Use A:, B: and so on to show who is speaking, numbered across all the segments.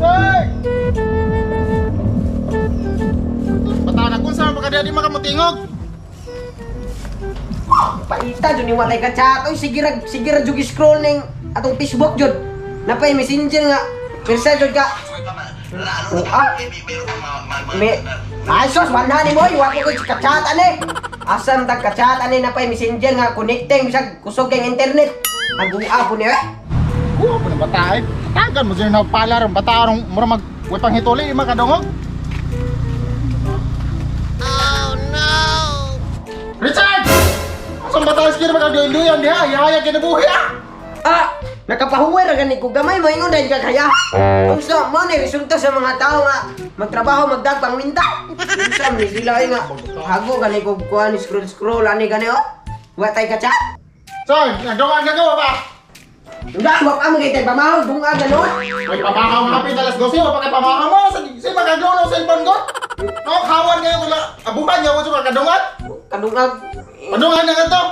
A: Sir! Bata na kung saan baka di makamutingog.
B: Paita jud ni walay ka chat. Oy, sige ra jud scroll ning atong Facebook jud. Napay Messenger nga. Persa jud ka. Oh, ah. Me Ay sus, wala ni boy, wa ko ka chat ani. Asam tag ka chat ani, napay Messenger nga connecting bisag kusog kay internet. Aguha po ni eh.
A: Kuha po ng bata eh. Tagan mo sila nagpala ron. Bata ron, mura mag... Huwag pang hituli, di makadungog. Oh no! Richard! Asang bata sige na magkaduyan diha? Yaya kinabuhi ah!
B: Ah, nakapahuway ra gani ko gamay mo ingon dahil ka kaya. Unsa mo ni resulta sa mga tao nga magtrabaho magdagpang minta. Unsa man ni sila ay nga hago gani ko kuan scroll scroll ani gani oh. Wa tay ka chat.
A: Sir, nagdungan ka ba?
B: Hindi, wa pa magay tay pamahog bunga ganon.
A: May pamakaw nga kapit alas 12, wa pa kay pamakaw mo. Sa magaglaw ng cellphone ko? No, kawan ngayon kung abuhan niya ko sa kadungan.
B: Kadungag.
A: Padungan na nga to.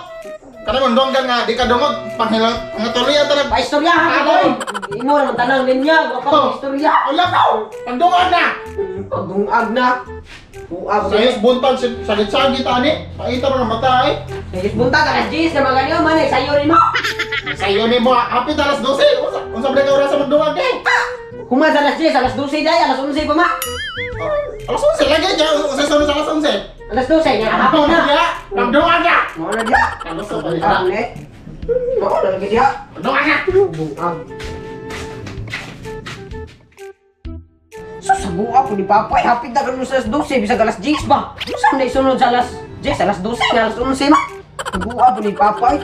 A: Kanang undonggan nga, di kadungog, panghilang, pangatuloy ang talag.
B: Pa istorya ha boy. Imo ra man tanang linya, wa pa
A: Oh.
B: istorya.
A: Wala ka! Pandungan na!
B: Pagdungag na. Uab
A: Sa iyos buntag, sagit-sagit ani. Paita mga mata eh.
B: Sige, buntag alas 10 na mga ganyo man eh, sayo ni mo.
A: Sa iyo ni mo, hapit alas 12. Unsa unsa ba ka oras sa magduwag eh?
B: Human sa alas 10, alas 12 day, alas 11 pa ma.
A: Alas 11 lagi niya, unsa sunod sa alas 11.
B: Alas 12 nga hapon
A: Hapon na
B: na.
A: diya, pagduwag na!
B: Mao na diha.
A: Alas 12
B: Ang
A: na.
B: eh. Mao na lagi diha.
A: Pagduwag na!
B: Bungag. So sa po ni Papa, eh, hapit na karon sa alas 12, bisag alas 10 ba? Saan na isunod sa alas 10, alas 12, nga alas 11 ma? Saguha po ni Papa, eh.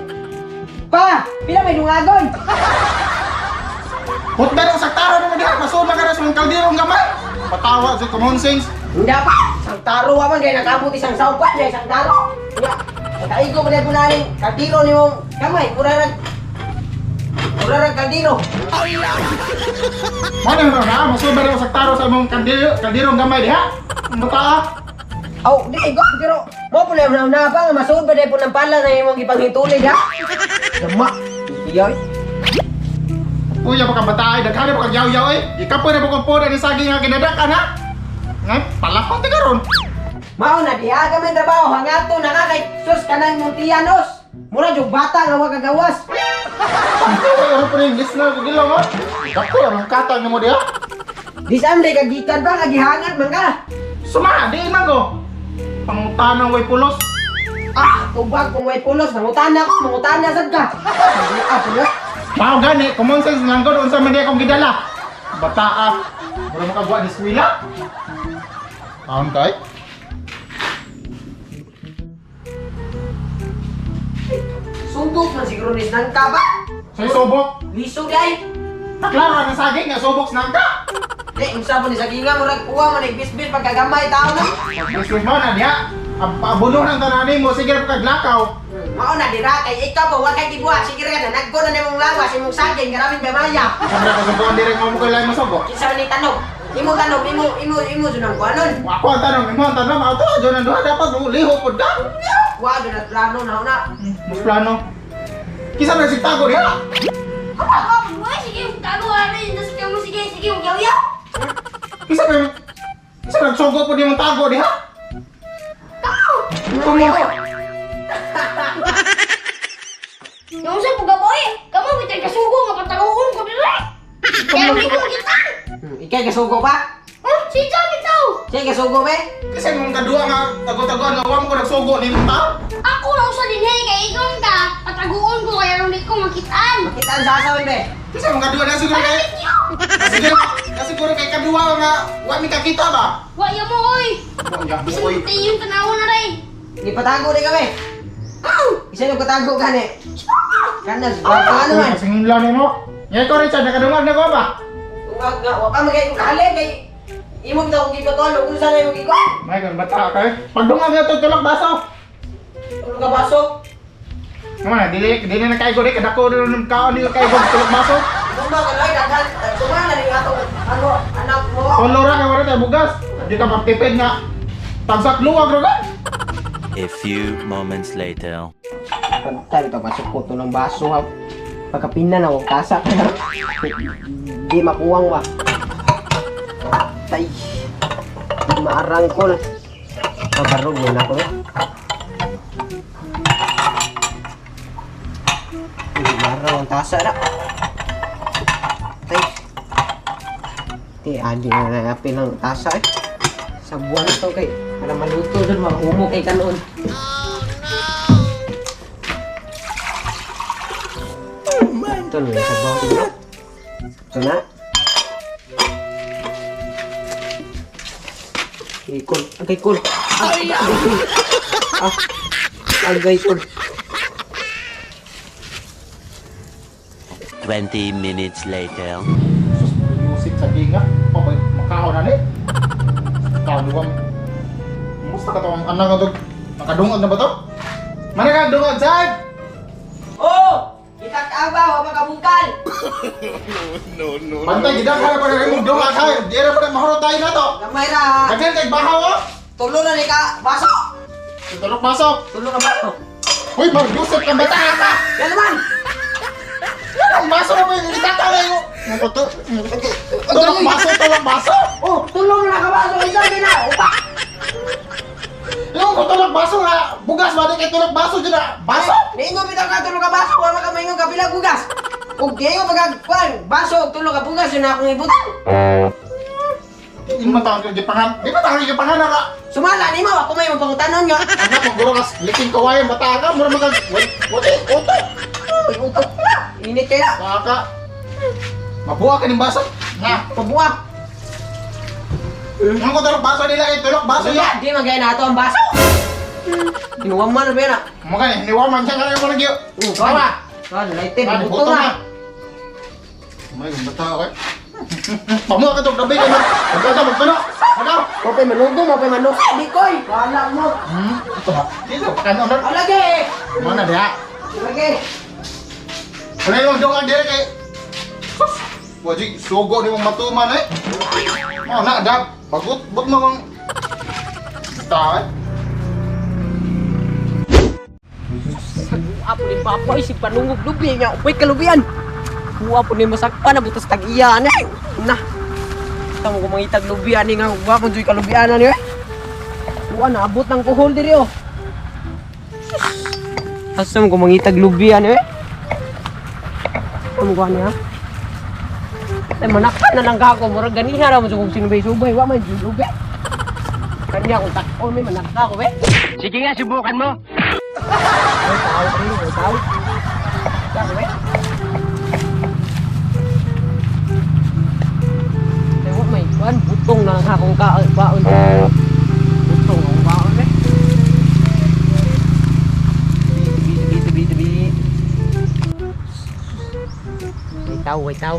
B: Pa, pila may dungagon?
A: Putda na sa taro naman diha, masuma ka na sa mga kaldirong gamay. Patawa sa common sense.
B: Hindi pa, isang taro wa man kay nakabot isang saupan niya isang taro. Nya, kaigo pa po naning kaldero ni mong kamay, mura rag kaldero.
A: Mana na na, masuma na sa taro sa mong kaldero, kaldirong gamay diha. Ang bata ah.
B: Aw, di ko pero mo po na na pa nga masuod pa po ng pala na imong gipanghitulid ha. Dama. Iyaw.
A: Uya pa ka bata ay, daghan pa ka yaw-yaw eh. Ikapoy na pa kong poda ni saging nga ginadak ana. Nga, palakon ti karon.
B: Mao na diha ka man trabaho hangato na ka kay sus kanang Montianos. Mura jug bata nga wa kagawas.
A: Ay, ano pa rin English na gilong oh. Dako ang katang nimo diha.
B: Disam day kagikan pa kagihangat man ka.
A: Suma, di man ko. Pangutanang way pulos.
B: Ah, tubag kung way pulos nangutana ko, mangutana sad ka. Ah, pulo.
A: Mao gani, common sense lang ko unsa man di akong gidala. Bata ah. Mura makagwa ni eskwela. Taon kay?
B: Subok man siguro ni nangka ba?
A: Say subok.
B: Liso day.
A: Klaro ang saging nga subok sa nangka.
B: Di unsa po ni saginga murag kuha man bisbis pagkagamay tao na.
A: Gusto mo na diha. Ang paabulo ng tanan mo sige pa kaglakaw.
B: Mao na dira kay ikaw pa wa kay gibuhat sige ra na nagko na nimong lawas imong saging garaming gamaya.
A: Sabi ko sa buwan direk mo mo kay masugo.
B: Kinsa man ni tanog? Imo tanog, imo imo imo jud ang kuanon.
A: Ako ang tanong, imo ang tanong, ato jud ang duha dapat liho pud ka.
B: Wa jud na plano na una.
A: Mas plano. Kisa man sigtago diha.
C: Ako, boy, sige, tago ari, nasa mo, sige, sige, yaw-yaw.
A: Kisa man kisa nagsugo pud nimong tago diha.
C: Tao!
A: Tumo.
C: Yung sa pugaboy, kamo bitay kasugo nga pataguon ko dire. Kaya hindi ko kita.
B: Ikay kasugo pa?
C: Oh, si Johnny tao.
B: Siya kasugo be?
A: Kasi mong kadua nga tago-tagoan nga wa mo ko nagsugo nimo ta.
C: Ako raw sa dinhi kay ingon ka, pataguon ko kaya ron di ko makitaan.
B: Makitaan sa asawan be.
A: Kasi mong kadua na siguro kay
C: Inyo!
A: siguro na siguro kay kadua nga wa mi kakita ba.
C: Wa ya mo oy. Bisan
A: Oy.
C: yung tanaw na ray.
B: Gipatago ni kami. Isa yung katago gani. Kanas, ano man?
A: Singin lang nimo. Ngay ko Richard nakadungag na ko ba?
B: Tungag nga, wa pa magay kong kahalin kay imong daw kong gipatuan kung saan na imong gikuan.
A: May gan bata kay. Pagdungag na to tulak baso.
B: Tulog ka baso.
A: Naman dili dili na kay ko di kadako rin kaon ni kay ko tulak baso.
B: Tuma ka lang, daghan, tuma na rin atong ano, anak mo.
A: Tulo ra kay wala tay bugas. Di ka magtipid nga tagsak luwag ra ka.
D: A few moments later.
B: Pagtan ito, pasok ko to ng baso ha. Pagkapina na, huwag kasa. Di makuwang ba. Tay. Maarang ko. Mabarog na ako. Uy, maarang ang tasa na. Tay. Ti adi na nanapin ang tasa eh. Sa buwan to kay para maluto dun mahumo kay kanon. Ito na sa bawang no? Ito na. Ikol. Agay kol. Ay, agay kol. Ah, agay kol.
D: 20 minutes later.
A: Sus, music sa ginga. Pabay, makaon na ni. Kaon Musta ka to ang anak nga to? Nakadungog na ba to? Mana ka dungog, Sad?
B: Oh! Kita ka ba? Wa makabukal.
A: Bantay, gidang ka na pa rin mong dungog, ha? Di na pa rin mahurot tayo na to.
B: Gamay ra.
A: Daghan kay bahaw, oh!
B: Tulo na ni ka. Baso.
A: Tulok pasok.
B: Tulo ka baso.
A: Uy, mag-usap kang bata ka!
B: Yan naman.
A: Ang baso mo yung itata na yung... Tulok baso, tulok baso!
B: Oh, tulo na ka baso. Isa na. Upa.
A: Yung ko tulok baso nga, bugas ba di kay tulok baso dyan na? Baso?
B: Niingon bitaw ka tulo ka baso. Wa makamingon ka pila bugas. Ug diyo pagagkuan, baso ug tulo ka bugas yun na akong ibutang.
A: Hindi man tawag yung gipangan. Di ba tawag yung gipangan na ka?
B: Sumala nimo ako may mapangutanon nga.
A: Anak, maguro ka, liking kawayan, bata ka, mura magag... Wait, wait, utot!
B: Uy, utok. Init kaya.
A: Baka. Mabuha ka ng baso. Na.
B: Pabuha.
A: Ang ko tulok baso nila eh, tulok baso
B: Wala,
A: ya.
B: di magaya na ato ang baso. Kinuha man na ba na?
A: Mga ni, niwaman siya nga yung mga giyo. Tama.
B: Kan, lighted,
A: Ano,
B: buto na.
A: May bata ako eh. Pamuha ka itong gabi kayo. Magkasa, magtuno. Ano?
B: Mapay manugo, mapay manugo. Di koy. Wala mo.
A: Ito ba? Dito, kano na?
B: Alagi.
A: Mana diha?
B: Alagi.
A: Wala yung dong ang dire kay. Wajik, sugo ni mong matuman eh. Oh, na, dab. Bagot, bot mo kong... Bata eh.
B: Saguha po ni Papa, si panungog lubi nga. Uy, kalubian. Kuha po ni masakpan na butas tag-iya na. Na. Tamo ko mangitag lubian ni nga. Wa ko joy kalubian na ni. Kuha na abot ng kuhol diri oh. Asa mo ko mangitag lubian eh? Ano ko niya? Ay manakpan na lang kako, murag ganiha ra mo sa kung sinubay-subay, wa man jud lubi. Kanya kung takon may manakta ko eh.
E: Sige nga, subukan mo.
B: Ay, tao rin, ay tao. Tao eh. Ay, wa may kwan, butong na lang akong kaon, baon. Butong akong baon eh. Tabi, tabi, tabi, tabi. May tao, may tao.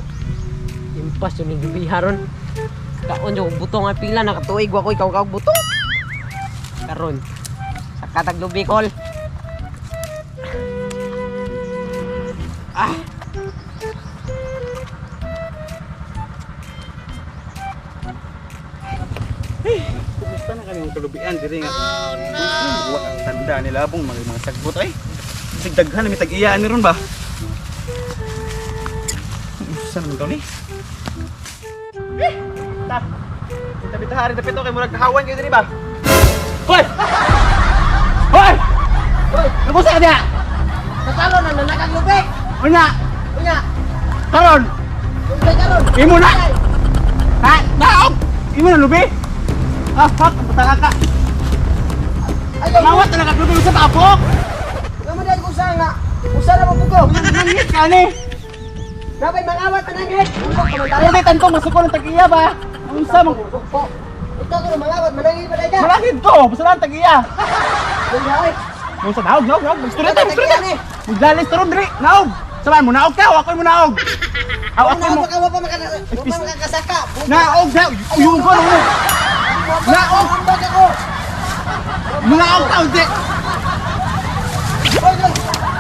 B: Impas yun yung gabi haron. Kaon yung butong ang pila, nakatuig wa ko ikaw kaog butong. Karon. Sa katag lubi kol. Ah.
F: Kumusta na kami kalubian diri nga. Oh no. Wa ang tanda nila bong mga sagbot ay. Sig daghan na may tag-iyaan ni ron ba? Usa naman to ni. Eh, ta. Tabi ta hari dapat to kay murag kahawan kayo diri ba? Hoy! Hoy!
B: Hoy,
F: Lubusa ka diha.
B: natalo na nanakag lubi.
F: Unya,
B: Unya,
F: karon
B: lubi karon.
F: imo na. Ha? Naog! Imo na lubi? Ah, fuck, butang ka.
B: Ay,
F: Mawat na nakaglubi sa tapok.
B: Ngamo dahil kung saan nga. Usa na mapugo.
F: Nangit ka ni.
B: Napay mangawat mananghit. Ulo ka man
F: Ano kay tantong masuko ng tag-iya ba? Ang unsa mo?
B: Sugpo. Ikaw ko mangawat mananghit pa ka.
F: Malakid ko, basta lang tag-iya.
B: Unya ay.
F: Nung sa naog, naog, naog, magstorya ta, magstorya ta.
B: Tag-iya ni.
F: Maglalis taron diri, naog. Saban mo naog ka, o ako'y mo naog. Aw ako mo.
B: Naog ka wa pa maka wa pa makakasaka.
F: Naog, naog. Uyong ko no. Naog.
B: Ambag ako.
F: Naog ka di.
B: Hoy, hoy.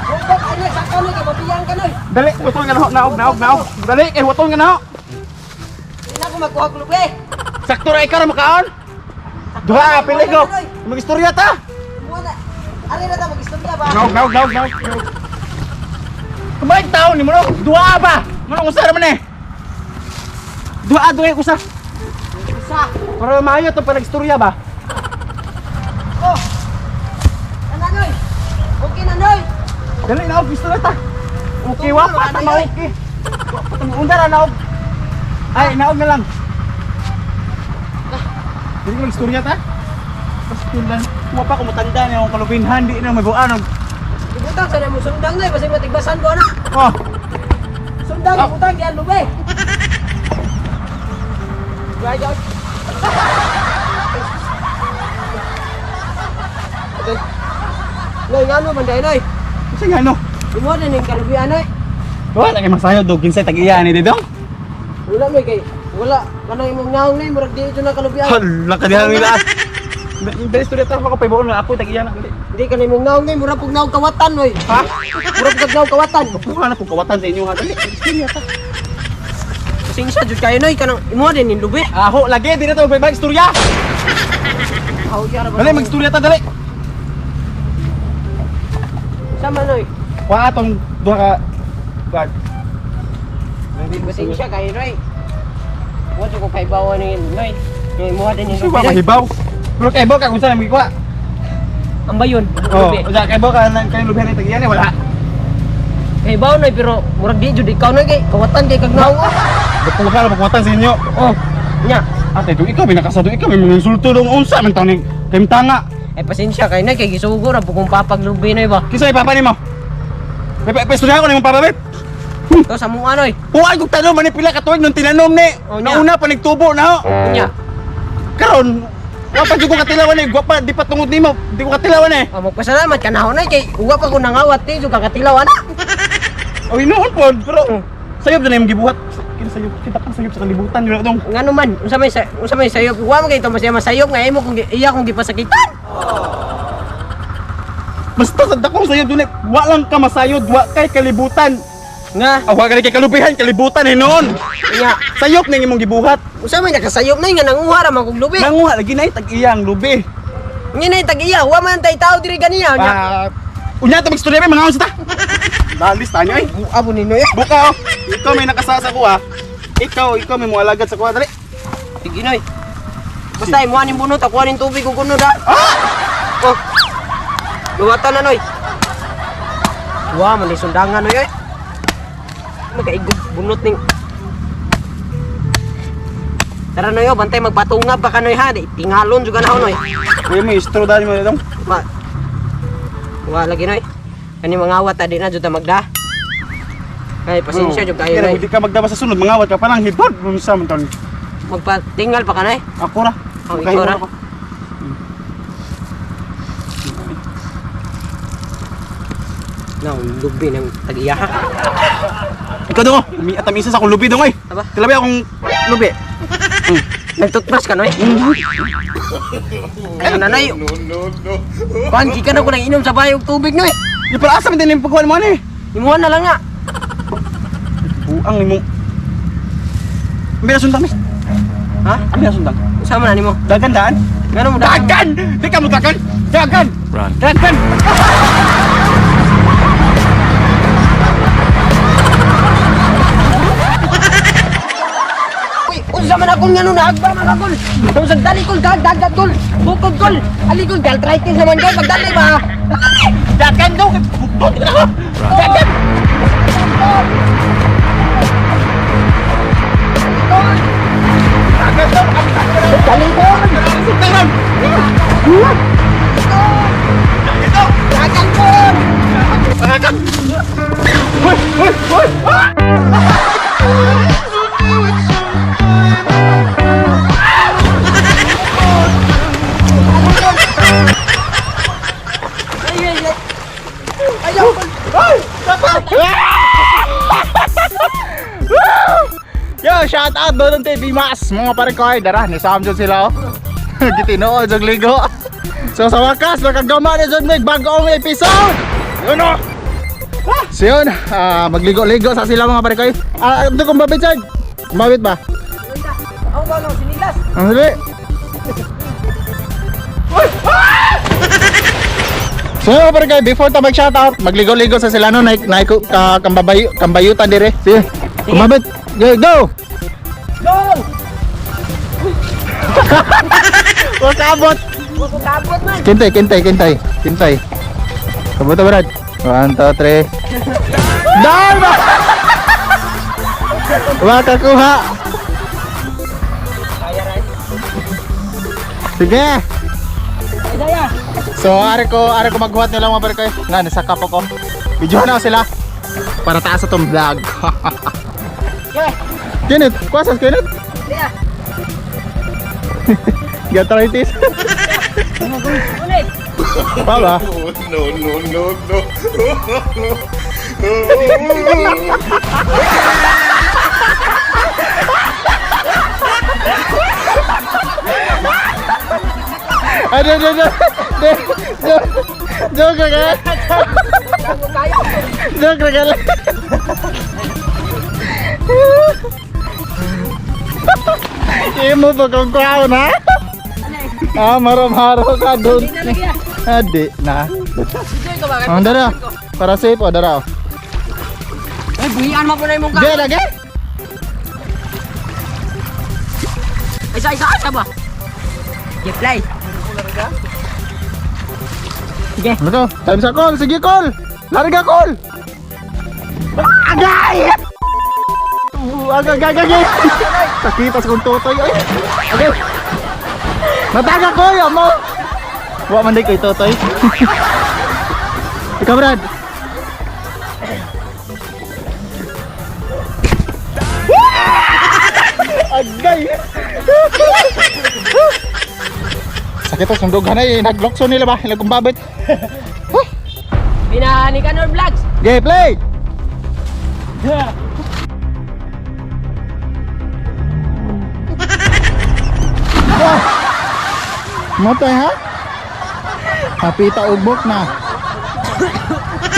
B: Huwag ka na saka ni kay mabiyan ka noy.
F: Dali, watol nga naog, naog, naog, naog. Dali, kay watol nga naog.
B: Di na ako magkuha og lubi.
F: Sakto ra ikaw ra makaon. Duha, pili ko. Magistorya ta.
B: Muna. Ari na ta mag-istorya ba?
F: Naog, naog, naog, naog. Kumain tao ni mo no, duha ba? Mo usa ra man eh. Duha, duha usa.
B: Sa.
F: Para maayo to panagstorya ba?
B: Oh. Ana noy. Okay na noy.
F: Dali na og gusto na ta. Okay wa pa ta ma-okay. Wa pa ta unda ra naog. Ay, naog na lang. Dili ko magstorya ta. Pastilan. Wa pa ko mutanda ni akong kalubinhan di na mabuan og.
B: Ibutang sa namo sundang noy basig matigbasan ko ana.
F: Oh,
B: Sundang
F: Ah.
B: ibutang diyan lube. Right out. Okay. Noy, ngano man dai noy?
F: unsa nga no?
B: Imo na ning kalubian noy.
F: Wala kay masayo dog kinsay tag-iya ni didong.
B: Wala may kay wala kanang imong naong noy murag di ito na kalubian.
F: Hala ka diha nila. Dali istorya ta ako paibuon na ako tag-iya na dali.
B: Hindi ka na imong naong noy murag pug naong kawatan noy.
F: Ha?
B: Murag pug naong kawatan.
F: Kuha na pong kawatan sa inyo ha. Dali, istorya ta.
B: Pasensya jud kayo noy kanang imo din ning lubi.
F: Aho lagi di na to magbag istorya.
B: Aw yara ba.
F: Dali magstorya ta dali.
B: Sama noy.
F: Wa atong duha ka guard.
B: Pasensya kayo noy. Wa jud ko kaibawan ni noy. Noy imo din ning
F: Kasi wa
B: lubi. Noy.
F: mahibaw. Pero kay ka kung saan magikuha.
B: Ang bayon.
F: Oh,
B: Lubi.
F: usa kay ka nang kay lubi ni tag-iya ni wala.
B: Kaibaw noy pero murag di jud ikaw noy kay kawatan kay kag naong. Oh.
F: Betul ka pagkuwatan sa inyo.
B: Oh. Nya.
F: Ate, dong ikaw may nakasado ikaw may mga insulto dong unsa man taon ni kay tanga.
B: Ay pasensya kayo noy kay gisugo ra pug kong papaglubi noy ba.
F: Kinsa ipapa nimo? Pe pe istorya ko nimong papa bet.
B: To sa mua noy.
F: Puan kog tanom man ni pila ka tuig nung tinanom ni.
B: Oh, nya.
F: Nauna pa nagtubo na ho.
B: Nya.
F: Karon wa pa jud ko katilawan eh, wa pa di pa tungod nimo, di ko katilawan eh.
B: Ah, magpasalamat ka na noy kay uwa pa ko nangawat ti jud kakatilaw ana.
F: Oy noon pod, pero sayop na imong gibuhat. Kini sayop, kita kang sayop sa kalibutan yun dong.
B: Ngano man unsa may sayop uwa man kay to masaya masayop nga imo kung iya kung gipasakitan.
F: Basta sa dakong sayop dun eh, wa lang ka masayod, wa kay kalibutan.
B: Nga
F: Ah, wa ka kay kalubihan, kalibutan hinon.
B: nya
F: Sayop na imong gibuhat.
B: unsa may nakasayop noy nga nanguha ra man kog lubi.
F: Nanguha lagi na tag-iya ang lubi.
B: Nya nay tag-iya wa man tay tao diri ganiya nya.
F: Ah, unya ta magstorya may mga ta. Lalis tanyo ay.
B: Buha po ni noy.
F: Buka oh. Ikaw may nakasa sa kuha. Ikaw may mualagad sa kuha dali.
B: Sige noy. Basta imo aning bunot ako aning tubig ug kuno da.
F: Ah!
B: Oh. Luwatan na noy. Wa man ni sundangan noy oy. Magkaigog bunot ning Tara noy, oh, bantay magpatungab pa ka noy ha. Di tingalon juga na ako noy.
F: Kuya may istro dali mo dong.
B: Ma. Wa lagi noy. Kani mangawat ta di na jud ta magda. Ay pasensya jud kayo noy.
F: Hindi ka magdaba sa sunod, mangawat ka pa lang hibod unsa man taon.
B: Magpatingal pa ka noy.
F: Ako ra.
B: Oh, ikaw ra.
F: Ako.
B: No, lubi ng tag-iya ha.
F: Ikaw dong, oh. Atam isa sa akong lubi dong ay.
B: Aba?
F: Kalabi akong lubi.
B: Nagtutbrush ka noy? Ayun na noy.
A: No, no, no.
B: Kuan di ka na ko nang inom sa bahay og tubig noy.
F: Di pala asa man din yung pagkuhan mo ani.
B: Imuha na lang nga.
F: Buang nimo. Ambi na sundang mi.
B: Ha?
F: Ambi na sundang.
B: Unsa man na nimo?
F: Dagan daan.
B: Ngano mo
F: Dagan! Di ka mo dagan! Dagan!
D: Run.
F: Dagan!
B: Uy, unsa man akong ngano naagba man akol. Tungod sa dali kol dag dagat kol. Bukod kol. Ali kol arthritis naman kol pagdali ba.
F: Dagan daw! Buktot ka na! Dagan! Dagan daw!
B: Dali kol.
F: Dagan! Dagan daw!
B: Dagan kol.
F: Dagan! Hoy! Hoy! Hoy! Ah!
B: Ay ay ay. Ayaw kol.
A: Yo, shout out Dodong TV Mas. Mga pare ko ay dara ni Sam jud sila oh. Gitinuod jud ligo. So sa wakas nakagama na jud mig bag-ong episode. Yun oh. So yun, magligo-ligo sa sila mga pare ko. Ah, ito kung babit jud. Kumabit ba?
B: Ako ba no sinilas?
A: Ang dali. So yun, mga pare ko, before ta mag-shoutout, magligo-ligo sa sila no, naik naik kambabayu kambayutan dire. Sige. Kumabit. Go, go.
B: Go!
A: Wa kaabot.
B: Wa ko kaabot man.
A: Kintay, kintay, kintay. Kintay. Kabot Brad. 1, 2, 3. Dahil ba? Wa kakuha. Sige. So, are ko maghuhat nila mga barkay. Nga, nasa kapo ko. Video na sila. Para taas sa tong vlog. Kenneth, kuha sa Kenneth.
B: Yeah.
A: Gatritis.
B: Ulit.
A: Pa ba?
E: No, no, no, no.
A: Ano, ano, ano? Joke ka? Joke ka lang. Imo ba kung kuha na? Ah, maram-haro ka doon. Adi na. Ang dara. Para safe o dara.
B: Ay, buhian mo po na imong ka.
A: Ge lagi.
B: Isa, isa, isa ba? Sige, play. Sige.
A: Ano to? Time sa call. Sige call. Larga call. Agay! Agay, agay, agay. Sakit sa kong totoy. Ay. Agay. Nataga ko, amo. Wa man di koy totoy. Ikaw, Brad. Agay. Sakit to, sundog hanay. Naglokso nila ba? Nagumbabit.
B: Binani ka Nor Vlogs.
A: Okay, play! Wah! Matay ha? Kapita ugbok na.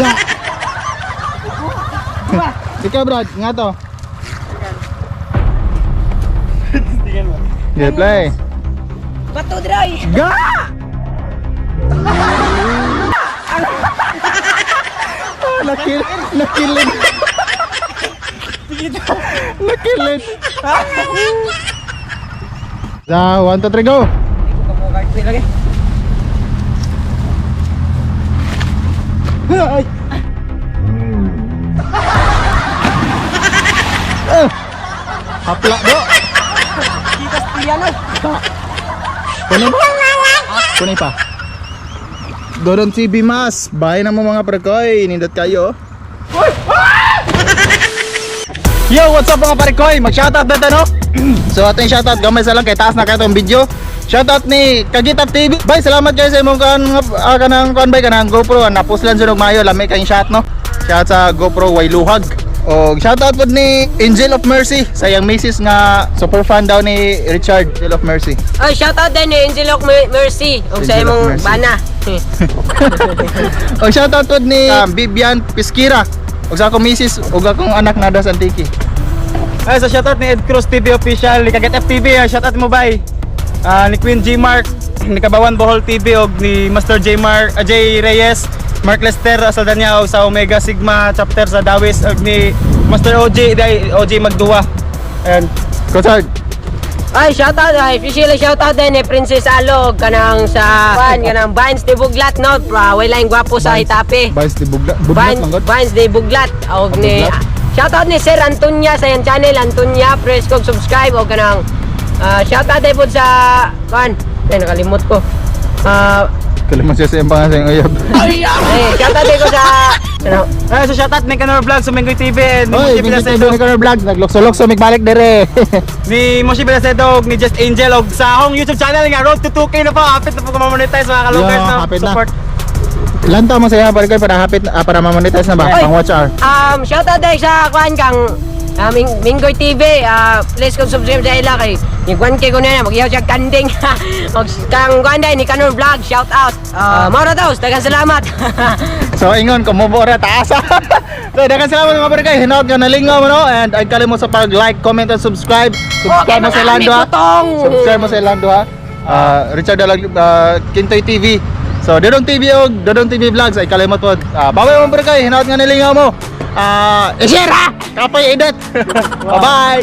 A: Ja. Ikaw Brad, nga to. Okay, play.
B: Bato dry.
A: Ga! Ah, nakil nakilid. Nakilid. Sa 1, 2, 3, go!
B: Lagi.
A: Ay! Ah! Hapla do!
B: Kitas piyan oy.
A: Ta. Kunin pa. Kunin pa. Doron TV Mas. Bahay na mo mga prekoy. Nindot kayo. Yo, what's up mga parekoy? Mag-shoutout na no? So ating shoutout, gamay sa lang kay taas na kayo itong video. Shoutout ni Kagitap TV. Bye, salamat kayo sa imong kan kanang kan bay kanang GoPro napuslan sunog mayo lami kayong shot no. Shoutout sa GoPro Wayluhag. O shoutout pod ni Angel of Mercy sa iyang misis nga super fan daw ni Richard Angel of Mercy.
B: Oy, shout out din ni Angel of Mercy ug sa
A: Angel of
B: imong
A: Mercy.
B: bana.
A: O shoutout pod ni Bibian Pisquira. Og sa akong misis ug akong anak na sa Antiki.
F: Ay, sa shoutout ni Ed Cruz TV Official, ni Kaget FTV, shoutout mo bay. Ah, ni Queen G Mark, ni Kabawan Bohol TV og ni Master J Mark, J Reyes, Mark Lester Saldana og sa Omega Sigma chapter sa Dawis og ni Master OJ, dai OJ Magduwa. Ayan.
A: Concert.
B: Ay, shout out ay official shout out din ni Princess Alo og kanang sa kan kanang Vines de Buglat no. Pra, way laing gwapo sa Itape.
A: Vice di bugla, buglat
B: Vines,
A: man god.
B: Vines de Buglat og ni
A: Buglat.
B: shout out ni Sir Antonia sa iyang channel Antonia press kog subscribe og kanang shout out din pod sa kan ay nakalimot ko. Ah,
A: Kalimot siya sa iyang pangalan sa iyang uyab.
B: eh, shout out din ko sa ano,
F: Ay, sa shoutout ni Kanor Vlog, sa Minggoy TV, and ni
A: Oy,
F: Moshi
A: Minggoy TV
F: Villacedo,
A: ni Conor Vlog, naglokso-lokso migbalik dire.
F: ni Moshi Villacedo, og ni Just Angel, og sa akong YouTube channel nga Road to 2K na po, hapit na po ko ma-monetize mga kalokers
A: Yeah,
F: na
A: hapit na.
F: support.
A: Ilan taon mo siya pare koy para hapit para ma-monetize na ba?
B: Oy.
A: Pang watch hour.
B: Shout out dahil sa kuan kang Minggoy TV. Please kung subscribe sa ila kay ni 1K ko na mag-ihaw siya kanding. Og kang kuan dahil ni Kanor Vlog, shout out. Mao ra daw, daghang salamat.
A: So ingon kumubo ra taas. So daghang salamat mga pare koy. Hinaot nga nalingaw mo no and ay kalimot sa pag-like, comment and subscribe. Subscribe
B: Okay,
A: mo sa
B: mga
A: ilang duha.
B: amigotong.
A: Subscribe mo sa ilang duha. Richard Dalag Kintoy TV. So Dodong TV og Dodong TV Vlogs ay kalimot pod. Bye-bye mga pare koy. Hinaot nga nalingaw mo. I-share ha. Kapoy edit. Bye-bye.